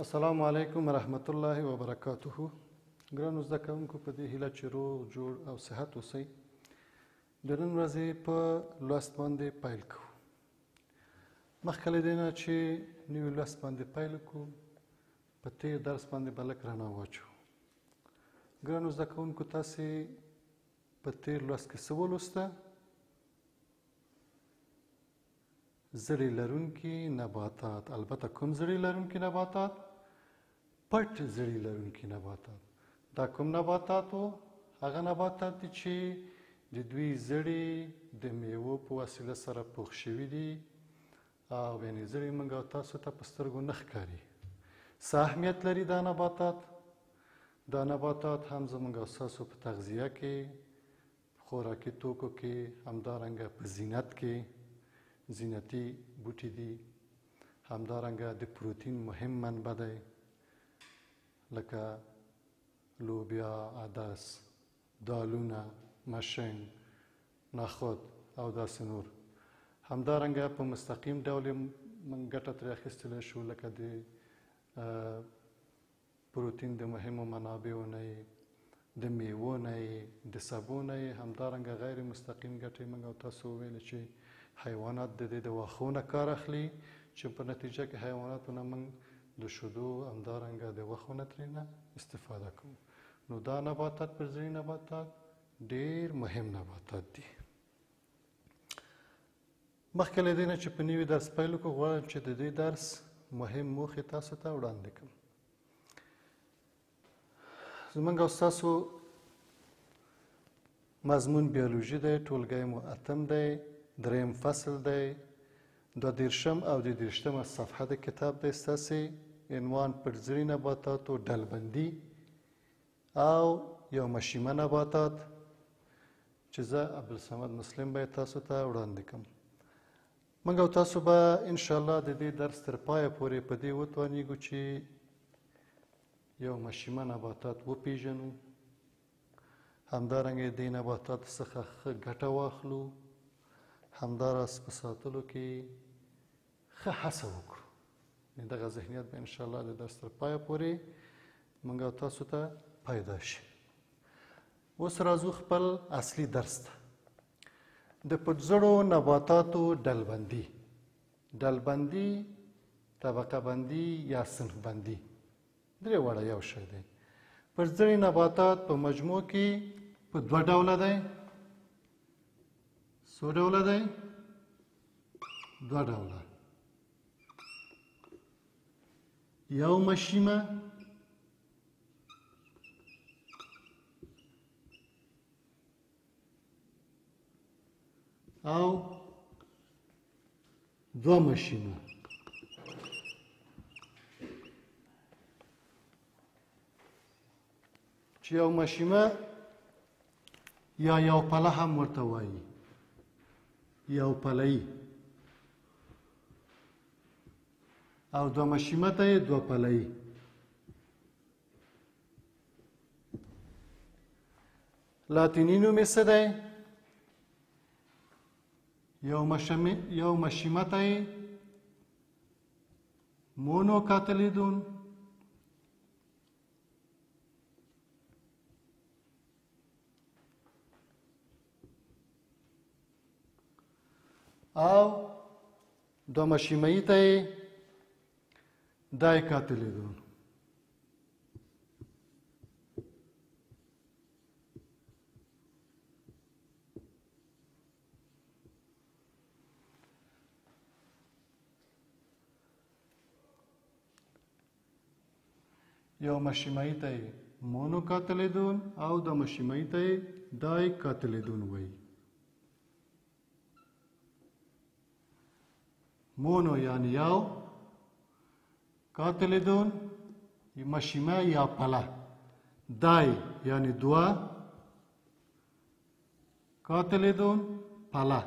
السلام علیکم ورحمت الله وبرکاته. ګرانو زده کوونکو، په دې هیله چې روغ جوړ او صحت اوسئ، د نن ورځې په لوست باندې پیل کوو. مخکې له دې نه چې نوي لوست باندې پیل کړو، په تېر درس باندې به لږ رڼا واچوو. ګرانو زده کوونکو، تاسې په تېر لوست کې څه ولوسته؟ زړي لرونکي نباتات. البته کوم زړي لرونکي نباتات؟ پټ زړي لرونکي نباتات. دا کوم نباتات وو؟ هغه نباتات دي چې د دوی زړي د میوو په وسیله سره پوخ شوي دي او یعنې زړي موږ او تاسو ته په سترګو نه ښکاري. څه اهمیت لري دا نباتات؟ دا نباتات هم زموږ او ستاسو په تغذیه کې، خوراکي توکو کې، همدارنګه په زینت کې زینتي بوټي دي، همدارنګه د پروتین مهم منبع دی، لکه لوبیا، عدس، دالونه، مشنګ، نخود او داسې نور. همدارنګه په مستقیم ډول یې موږ ګټه ترې اخیستلی شو، لکه د پروتین د مهمو منابعو نه یې، د میوو نه یې، د سبو نه یې. همدارنګه غیر مستقیم ګټې موږ او تاسو وویل چې حیوانات د دې د واښو نه کار اخلي، چې په نتیجه کې حیواناتو نه موږ د شیدو همدارنګه د غوښو نه ترې نه استفاده کوو. نو دا نباتات، پرځړي نباتات، ډېر مهم نباتات دي. مخکې له دې نه چې په نوي درس پیل وکړو، غواړم چې د دې درس مهم موخې تاسو ته وړاندې کړم. زموږ او ستاسو مضمون بیولوژي دی، ټولګی مو اتم دی، دریم فصل دی، 32 او 33 صفحه د کتاب دی. ستاسې عنوان پټزړي نباتاتو ډلبندي او یو مشیمه نباتات، چې زه عبدالصمد مسلم به یې تاسو ته وړاندې کړم. موږ او تاسو به انشاءالله د دې درس تر پایه پورې په دې وتوانیږو چې یو مشیمه نباتات وپیژنو، همدارنګه دې نباتاتو څخه ښه ګټه واخلو، همداراز په ساتلو کې ښه هڅه وکړو. دغه ذهنیت به انشاءالله د درس تر پایه پورې موږ او تاسو ته پیدا شي. اوس راځو خپل اصلي درس ته، د پټزړو نباتاتو ډلبندي. ډلبندي، طبقه بندي یا صنف بندي، درې واړه یو شی دی. پټزړي نباتات په مجموع کې په دوه ډوله دی. څو ډوله دی؟ دوه ډوله. یو مشیمه او دوه مشیمه. چې یو مشیمه یا یو پله هم ورته وایي، یو پلهیي، او دوه مشیمه ته یې دوه پلهیي. لاتیني نوم یې څه دی؟ یو مشیمه ته یې مونوکاتلیدون، او دوه مشیمهیي ته یې دایکاتلیدون. یو مشیمهیي ته یې مونوکاتلیدون او دوه مشیمهیي ته یې دایکاتلیدون وایي. مونو یعنی یو، کاتلیدون مشیمه یا پله، دای یعنی دوه، کاتلیدون پله.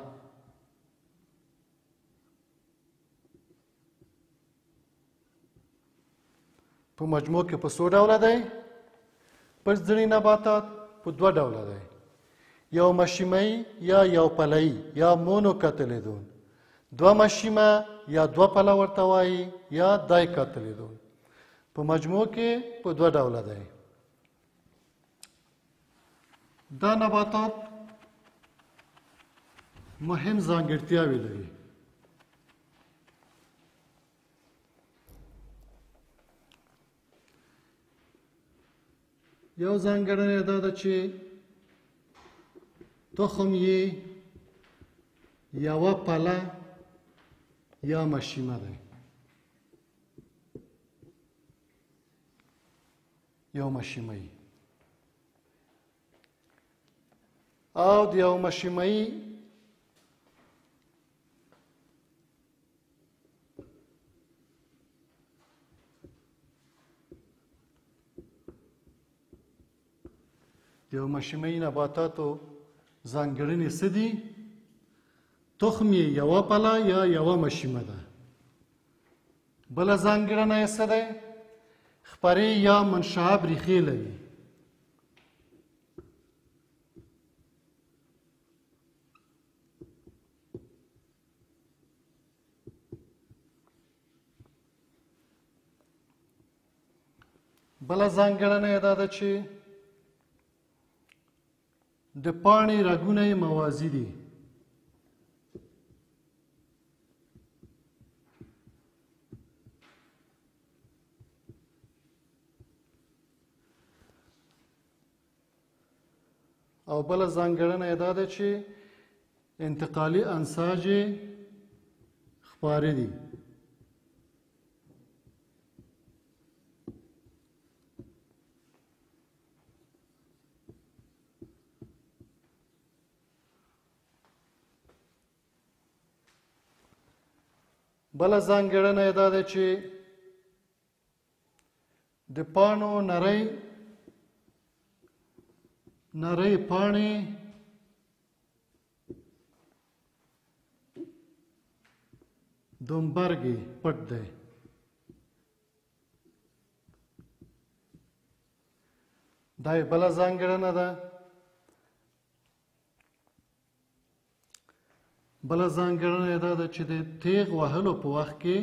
په مجموع کې په څو ډوله دی؟ پټزړي نباتات په دوه ډوله دی، یو مشیمهیي یا یو پلهیي یا مونوکاتلیدون، دوه مشیمه یا دوه پله ورته وایي یا دایکاتلیدون. په مجموع کې په دوه ډوله دی. دا نباتات مهم ځانګړتیاوې لري. یو ځانګړنه دا ده چې تخم یې یوه پله یا مشیمه دی، یو مشیمه یي، او د یو مشیمه یي د یو مشیمه یي نباتاتو ځانګړنې څه دي؟ تخم یې یوه پله یا یوه مشیمه ده. بله ځانګړنه یې څه دی؟ خپرې یا منشعب ریښې لري. بله ځانګړنه یې دا ده چې د پاڼې رګونه یې موازي دي. او بله ځانګړنه یې دا ده چې انتقالي انساج یې خپاره دي. بله ځانګړنه یې دا ده چې د پاڼو نرۍ نرۍ پاڼې دومبرګې پټ دی. دا یې بله ځانګړنه ده. بله ځانګړنه یې دا ده چې د تیغ وهلو په وخت کې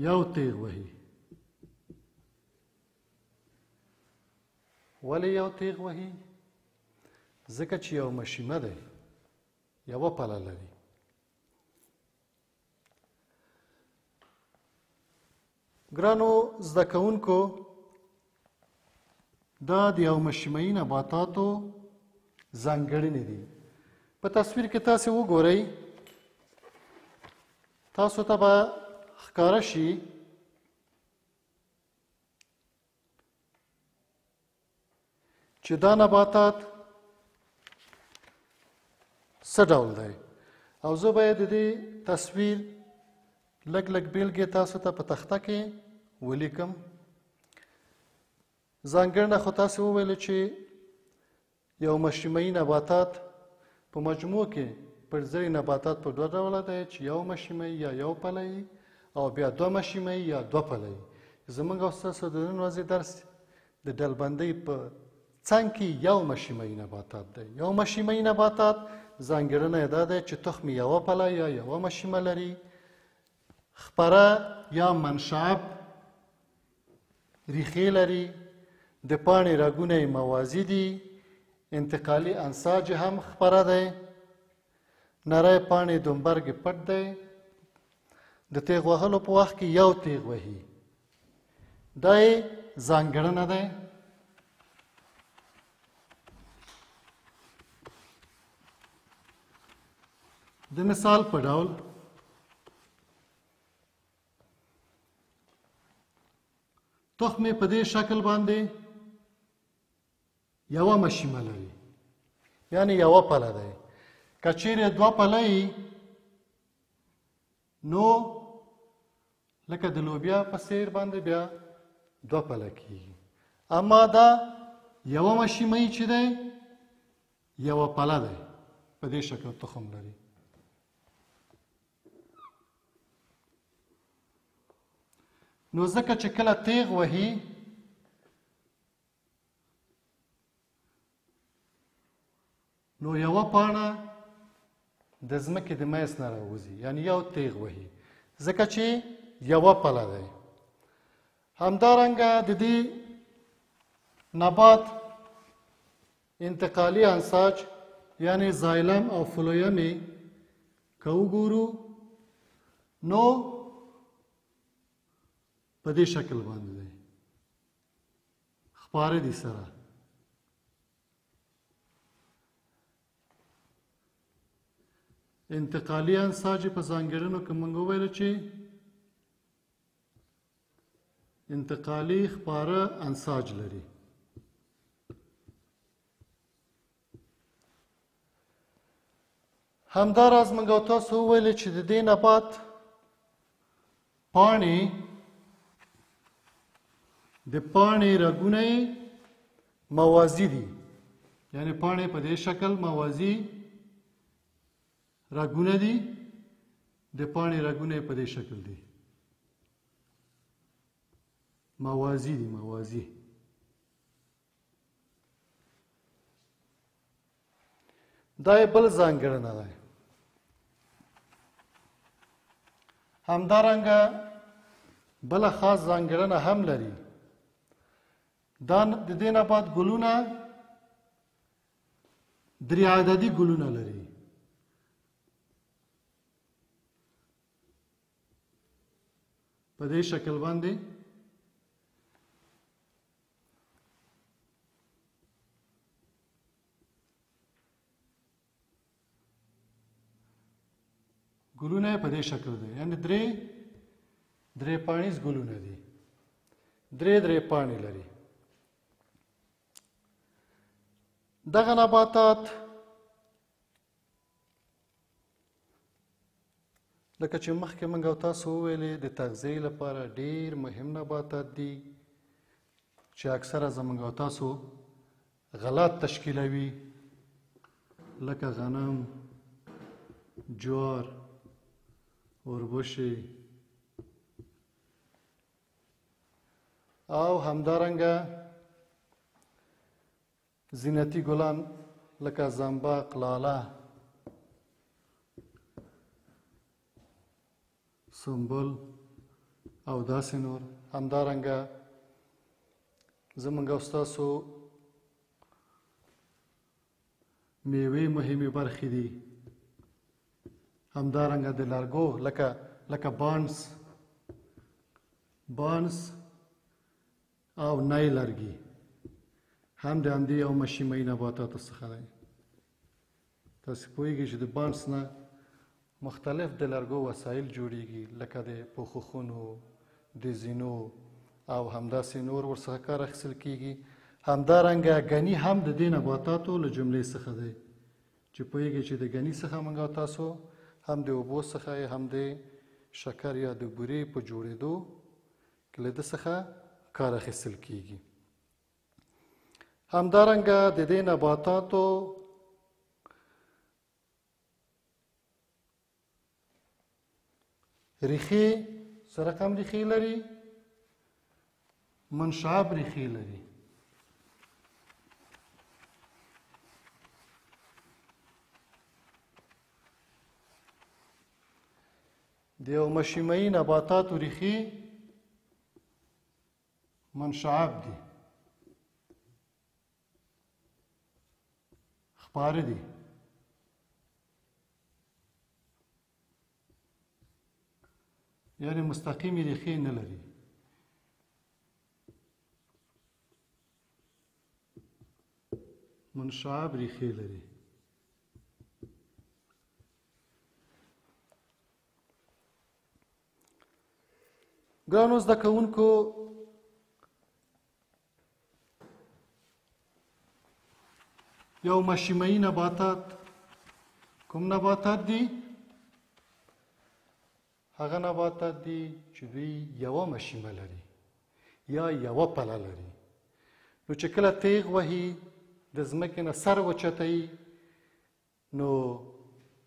یو تیغ وهي. ولې یو تیغ وهي؟ ځکه چې یو مشیمه دی، یوه پله لري. ګرانو زده کوونکو، دا د یو مشیمهیي نباتاتو ځانګړنې دي. په تصویر کې تاسې وګورئ، تاسو ته به ښکاره شي چې دا نباتات څه ډول دی، او زه به د دې تصویر لږ لږ بېلګې تاسو ته په تخته کې ولیکم. ځانګړنه خو تاسې وویل چې یو مشیمهیي نباتات په مجموع کې پټزړي نباتات په دوه ډوله دی، چې یو مشیمهیي یا یو پله یي او بیا دوه مشیمهیي یا دوه پله یي. زموږ او ستاسو د نن ورځې درس د ډلبندۍ په څنګ کې یو مشیمهیي نباتات دی. یو مشیمهیي نباتات ځانګړنه یې دا دی چې تخم یوه پله یا یوه مشیمه لري، خپره یا منشعب ریښې لري، د پاڼې رګونه یې موازي دي، انتقالي انساج هم خپره دی، نری پاڼې دومبرګې پټ دی، د تیغ وهلو په وخت کې یو تیغ وهي. دا یې ځانګړنه دی. د مثال په ډول تخم په دې شکل باندې یوه مشیمه لري، یعنی یوه پله دی. که چیرې دوه پله یي نو لکه د لوبیا په څیر باندې بیا دوه پله کیږي، اما دا یوه مشیمه یي چې دی یوه پله دی، په دې شکل تخم لري. نو ځکه چې کله تیغ وهي نو یوه پاڼه د ځمکې د منځ نه راوځي، یعنی یو تیغ وهي، ځکه چې یوه پله دی. همدارنګه د دې نبات انتقالي انساج یعنی زایلم او فلویم یې که وګورو نو په دې شکل باندې دی، خپاره دي سره. انتقالي انساج په ځانګړنو کې موږ وویل چې انتقالي خپاره انساج لري. همداراز موږ او تاسو وویل چې د دې نبات پاڼې، د پاڼې رګونه یې موازي دي، یعنی پاڼې په دې شکل موازي رګونه دي، د پاڼې رګونه یې په دې شکل دي، موازي دي، موازي. دا یې بل ځانګړنه ده. همدارنګه بله خاص ځانګړنه هم لري. دا د دې نبات ګلونه درې عددي ګلونه لري. په دې شکل باندې ګلونه په دې شکل دي، یعنی درې درې پاڼیز ګلونه دي، درې درې پاڼې لري. دغه نباتات لکه چې مخکې موږ او تاسو وویلې د تغذیې لپاره ډیر مهم نباتات دي چې اکثره زموږ او تاسو غلات تشکیلوي، لکه غنم، جوار، اوربشې او همدارنګه زینتی ګلان لکه زنبق، لاله، سنبل او داسې نور. همدارنګه زموږ او ستاسو میوې مهمې برخې دي. همدارنګه د لرګو لکه بانس، بانس او نی لرګي هم د همدې یو مشیمهيي نباتاتو څخه دی. تاسې پوهېږئ چې د بانس نه مختلف د لرګو وسایل جوړیږي، لکه د پوښښونو، د زینو او همداسې نور ورڅخه کار اخیستل کیږي. همدارنګه ګني هم د دې نباتاتو له جملې څخه دی چې پوهېږئ چې د ګني څخه موږ او تاسو هم د اوبو څخه هم د شکر یا د بورې په جوړېدو کې له ده څخه کار اخیستل کیږي. همدارنګه د دې نباتاتو ریښې څه رقم ریښې لري؟ منشعب ریښې لري. د یو مشیمهيي نباتاتو ریښې منشعب دي، خپاره دي. یعنی مستقیمې ریښې نه لري. منشعب ریښې لري. ګرانو زده کوونکو، یو مشیمهيي نباتات کوم نباتات دي؟ هغه نباتات دي چې دوی یوه مشیمه لري یا یوه پله لري. نو چې کله تیغ وهي د ځمکې نه سر وچتوي نو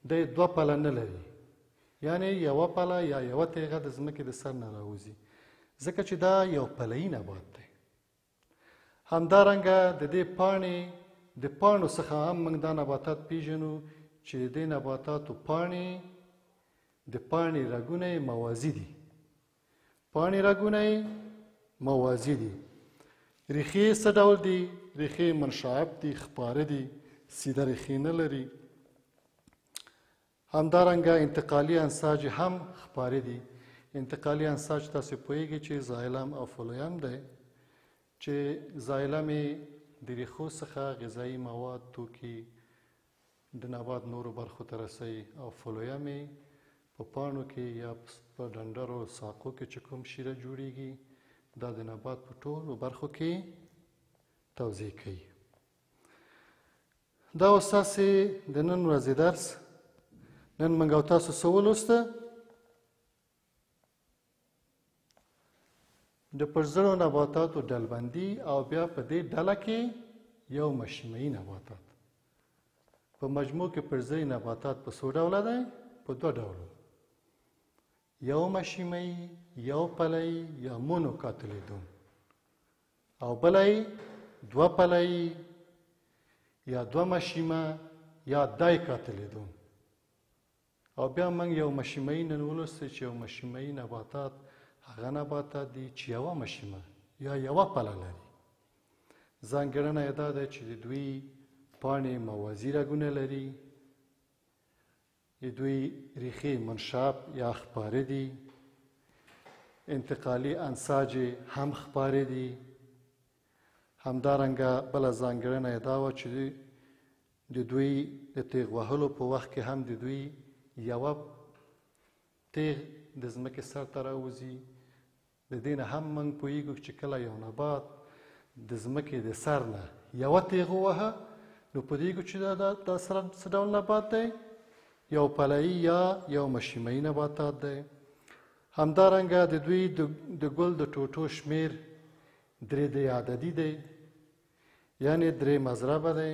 دی دوه پله نه لري، یعنی یوه پله یا یوه تیغه د ځمکې د سر نه راوځي، ځکه چې دا یو پلهيي نبات دی. همدارنګه د دې پاڼې د پاڼو څخه هم موږ دا نباتات پیژنو چې د دې نباتاتو پاڼې، د پاڼې رګونه یې موازي دي، پاڼې رګونه یې موازي دي. ریښې څه ډول دي؟ ریښې منشعب دي، خپاره دي، سیده ریښې نه لري. همدارنګه انتقالي انساج هم خپاره دي. انتقالي انساج تاسو پوهیږئ چې زایلم او فلویم دی، چې زایلم یې د ریښو څخه غذایي مواد توکي د نبات نورو برخو ته رسوي، او فلویم یې په پاڼو کې یا په ډنډرو ساقو کې چې کوم شیره جوړیږي دا د نبات په ټولو برخو کې توزیع کوي. دا اوس تاسې د نن ورځې درس. نن موږ او تاسو څه ولوسته؟ د پرزړو نباتاتو ډلبندي، او بیا په دې ډله کې یو مشیمه‌يي نباتات. په مجموع کې پرزړي نباتات په څو ډوله دی؟ په دوه ډولو، یو مشیمه‌يي، یو پلهیي یا مونوکاتلیدون، او بله یې دوه پلهیي یا دوه مشیمه یا دایکاتلیدون. او بیا موږ یو مشیمه‌يي نن ولوسته چې یو مشیمه‌يي نباتات هغه نباتات دي چې یوه مشیمه یا یوه پله لري. ځانګړنه یې دا ده چې د دوی پاڼې موازي رګونه لري، د دوی ریښې منشعب یا خپاره دي، انتقالي انساج هم خپاره دي. همدارنګه بله ځانګړنه یې دا وه چې د دوی د تیغ وهلو په وخت کې هم د دوی یوه تیغ د ځمکې سر ته راوځي. د دې نه هم موږ پوهیږو چې کله یو نبات د ځمکې د سر نه یوه تیغ ووهه نو پوهیږو چې دا سره څه ډول نبات دی، یو پلهیي یا یو مشیمه‌يي نباتات دی. همدارنګه د دوی د ګل د ټوټو شمېر درې درې عددي دی، یعنې درې مضربه دی،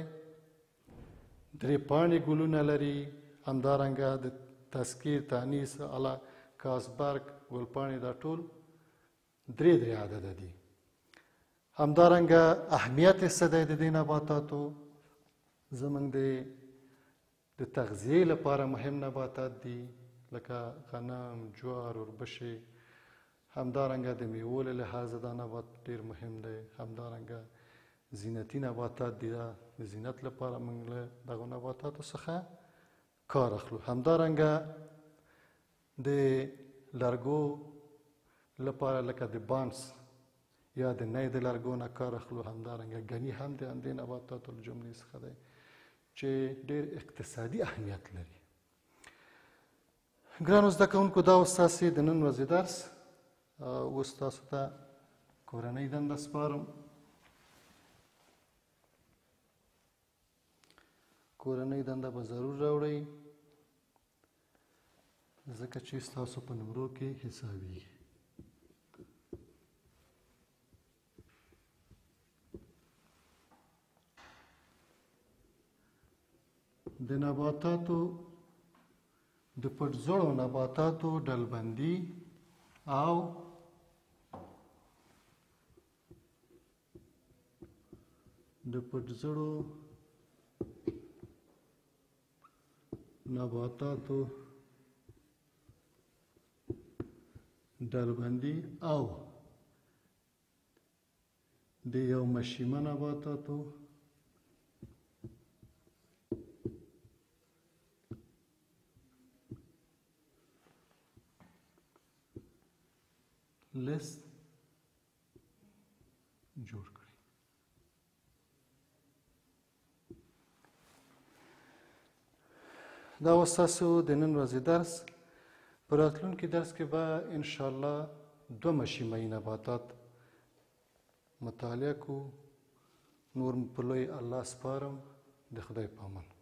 درې پاڼې ګلونه لري. همدارنګه د تذکیر، تانیث، اله، کاسبرګ، ګلپاڼې دا ټول درې درې عدده دي. همدارنګه اهمیت یې څه دی د دې نباتاتو؟ زموږ د تغذیې لپاره مهم نباتات دي لکه غنم، جوار، اوربشې. همدارنګه د میوو له لحاظه دا نبات ډېر مهم دی. همدارنګه زینتي نباتات دي، دا د زینت لپاره موږ له دغو نباتاتو څخه کار اخلو. همدارنګه د لرګو لپاره لکه د بانس یا د نی د لرګو نه کار اخلو. همدارنګه ګني هم د همدې نباتاتو له جملې څخه دی چې ډېر اقتصادي اهمیت لري. ګرانو زده کوونکو، دا اوس ستاسې د نن ورځې درس. اوس تاسو ته کورنۍ دنده سپارم. کورنۍ دنده به ضرور راوړئ، ځکه چې ستاسو په نمرو کې حسابیږي. د نباتاتو د پټزړو نباتاتو ډلبندي او د پټزړو نباتاتو ډلبندي او د یو مشیمه نباتاتو لیست جوړ کړئ. دا اوس ستاسو د نن ورځې درس. په راتلونکي درس کې به انشاءالله دوه مشیمه‌يي نباتات مطالعه کو. نور په لوی الله سپارم، د خدای په امان.